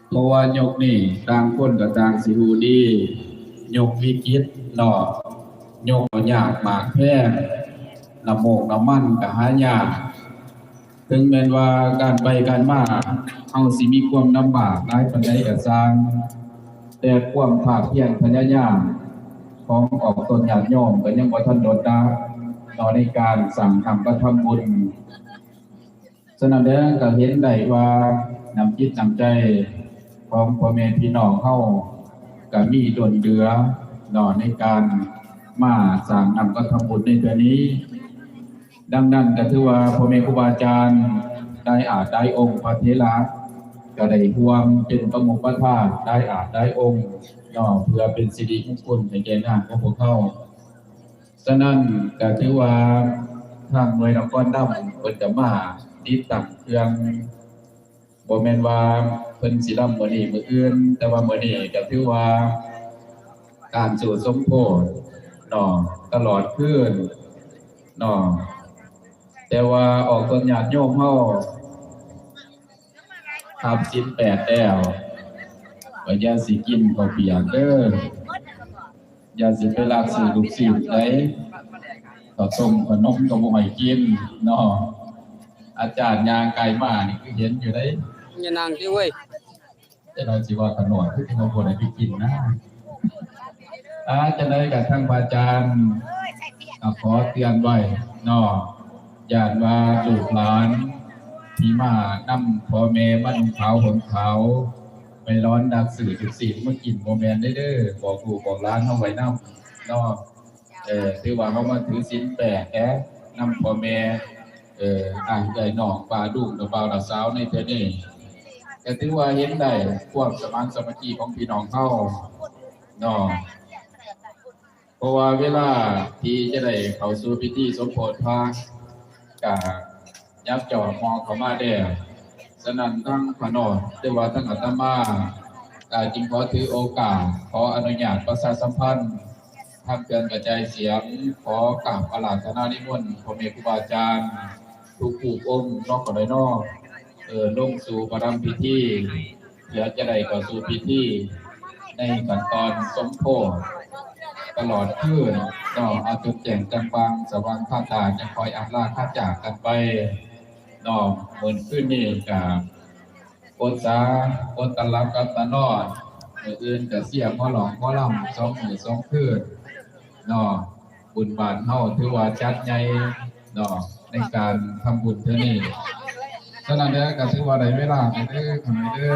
ເພາະວ່າຍຸກນີ້ຕ່າງຄົນກໍຕ່າງຊິຮູ້ດີ, ຍຸກວິກິດເນາະ, ຍຸກຍາກໝາກແພງ, ນ້ຳມູກນ້ຳມັນກໍຫາຍາກ. ເຖິງແມ່ນວ່າການໄປການມາເຮົາຊິມີຄວາມລຳບາກຫຼາຍປານໃດກໍຊ່າງ, ແຕ່ຄວາມພາກພຽນພະຍາຍາມຂອງອອກຕົນຍາດໂຍມກໍຍັງບໍ່ທັນລົດລະເນາະ ໃນການສ້າງທຳກັບທຳບຸນ. ສະນັ້ນແລ້ວກໍເຫັນໄດ້ວ່ານ້ຳຈິດນ້ຳໃຈຂອງພໍ່ແມ່ພີ່ນ້ອງເຮົາກໍມີລົ້ນເຫຼືອເນາະ ໃນການມາສ້າງທຳກັບທຳບຸນໃນເທື່ອນີ້. ດັ່ງນັ້ນກໍຖືວ່າພໍ່ແມ່ຄູບາອາຈານຫຼາຍອາດຫຼາຍອົງ ພະເຖລະກໍໄດ້ຮ່ວມເປັນປະມຸກປະທານຫຼາຍອາດຫຼາຍອົງເນາະ ເພື່ອເປັນສິລິມຸງຄຸນໃຫ້ແກ່ງານຂອງພວກເຮົາ. ສະນັ້ນກໍຖືວ່າທາງໜ່ວຍນະຄອນດຳເພິ່ນກໍມາຕິດຕັ້ງເຄື່ອງ, ບໍ່ແມ່ນວ່າເພິ່ນຊິລຳມື້ນີ້ມື້ອື່ນ, ແຕ່ວ່າມື້ນີ້ກໍຖືວ່າການສູ້ສົມໂພດເນາະ ຕະຫຼອດຄືນເນາະ, ແຕ່ວ່າອອກຕົນຍາດໂຍມເຮົາຮັບສິນແປດແລ້ວ ກໍຢ່າຊິກິນເຂົ້າປຽກເດີ້. ຢ່າຊິໄປລັກຊື້ລູກຊີ້ນໃດ, ເຂົ້າຕົ້ມເຂົ້າໜົມກໍບໍ່ໃຫ້ກິນເນາະ. ອາຈານຍ່າງກາຍມານີ້ຄືເຫັນຢູ່ໃດ. ຢ່ານັ່ງຕິເວີຍ. ແຕ່ລາວຊິວ່າຂະໜອດຄືເຮົາບໍ່ໄດ້ໄປກິນນະ. ອາ ຈັ່ງໃດກໍທາງພະອາຈານກໍຂໍເຕືອນໄວ້ເນາະ, ຢ້ານວ່າລູກຫຼານທີ່ມານຳພໍ່ແມ່ມານຸ່ງຂາວຫົ່ມຂາວ ໄປລອນດັກຊື້ລູກຊີ້ນມາກິນບໍ່ແມ່ນເດີ້, ບອກລູກບອກຫຼານເຮົາໄວ້ນຳເນາະ. ເອີ ຖືວ່າເຮົາມາຖືສິນແປດແທ້ນຳພໍ່ແມ່ ເອີ ອ້າຍເອື້ອຍນ້ອງ ປ້າລຸງ ນ້າບ່າວ ນ້າສາວ ໃນເທື່ອນີ້ ກໍຖືວ່າເຫັນໄດ້ຄວາມສະໝັນສາມັກຄີຂອງພີ່ນ້ອງເຮົາເນາະ. ເພາະວ່າເວລາທີ່ຈະໄດ້ເຂົ້າສູ່ພິທີສົມໂພດພະ ກະຍັບຈອບຮອບເຂົ້າມາແລ້ວ. ສະນັ້ນ ທາງພະນ້ອງ ຫຼືວ່າທາງອາດຕະມາ ກະຈຶ່ງຂໍຖືໂອກາດ ຂໍອະນຸຍາດປະຊາສຳພັນທາງເຄື່ອງກະຈາຍສຽງ, ຂໍກາບອາລາທະນານິມົນພໍ່ແມ່ຄູບາອາຈານທຸກຮູບອົງເນາະ ກໍໄດ້ເນາະ ເອີ ລົງສູ່ປະລຳພິທີ ເພື່ອຈະໄດ້ເຂົ້າສູ່ພິທີໃນຂັ້ນຕອນສົມໂພດຕະຫຼອດຄືນເນາະ ເອົາຈົນແຈ້ງຈັ່ງວັງສະຫວ່າງຄາຕາ ຈັ່ງຄ່ອຍອຳລາຄາຈາກກັນໄປເນາະ. ມື້ຄືນນີ້ກະອົດສາ ອົດຕາຫຼັບກັບຕານອນ, ມື້ອື່ນກະຊຽມໝໍລອງໝໍລຳສອງມື້ສອງຄືນເນາະ. ບຸນບ້ານເຮົາຖືວ່າຈັດໃຫຍ່ເນາະ ໃນການທຳບຸນເທື່ອນີ້. ສະນັ້ນແລ້ວກໍຖືວ່າໄດ້ເວລາແລ້ວເດີ້ ພໍ່ແມ່ເດີ້.